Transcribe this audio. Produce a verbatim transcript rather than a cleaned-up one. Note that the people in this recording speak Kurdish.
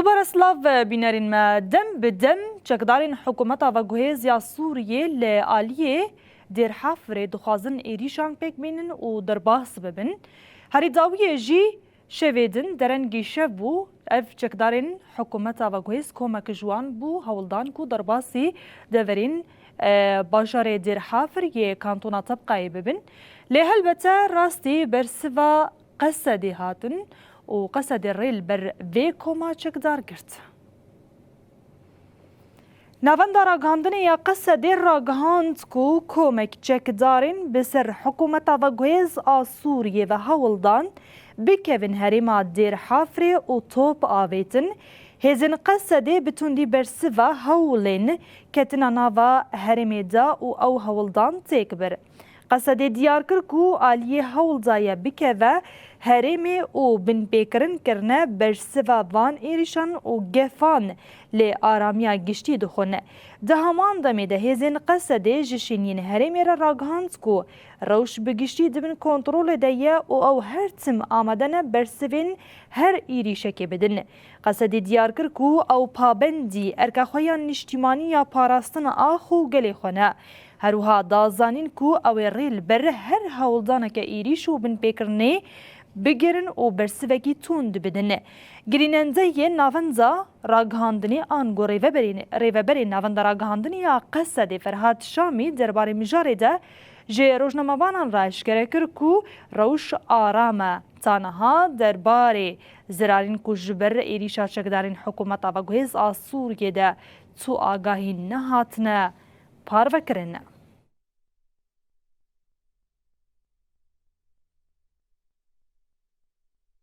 Dubare silav bînerên me. Dem bi dem çekdarên hikûmeta veguhêz ya Sûriyê li aliyê Dêrhafirê dixwazin êrîşan pêk bînin û derbas bibin. Herî dawiyê jî şevê din derengî şev bû. Ev çekdarên hikûmeta veguhêz komek ji wan bû hewldan ku derbasî deverên, e, bajarê Dêrhafir yê kantona Tebqayê bibin. Lê helbete rastî bersiva Qesedê hatin û Qesedê rê li ber vê koma çekdar girt. Navenda ragihandinê ya Qesedê ragihand ku komek çekdarên bi ser hikûmeta veguhêz a Sûriyê ve hewl dan bikevin herêma Dêrhafrê û top avêtin. Hêzên Qesedê bi tundî bersiva hewlên ketina nava herêmê da û ew hewldan têk bir. Qesedê diyar kir ku aliyê hewl daye bikeve herêmê û binpêkirin kirine bersiva van êrîşan û gefan lê aramiya giştî dixwin. Di heman demê de hêzên Qesedê ji şêniyên herêmê re ragihand ku rewş bi giştî di bin kontrolê de ye û ew her tim amade ne bersivên her êrîşekê bidin. Qesedê diyar kir ku ew pabendî erka xwe ya niştîmanî ya parastina ax û gelê xwe ne. Her wiha da zanîn ku ew ê rê li ber her hewldaneke êrîş û binpêkirinê bigirin û bersivekî tund bidin. Girînendeyê navenda ragihandinê ango rêveberê, rêveberê navenda ragihandinê ya Qesedê Ferhat Şamî derbarê mijarê de ji rojnamevanan re eşkere kir ku rewş aram e. Ta niha derbarê zirarên ku ji ber êrîşa çekdarên hikûmeta veguhêz a Sûriyê de tu agahî nehatine parvekirin.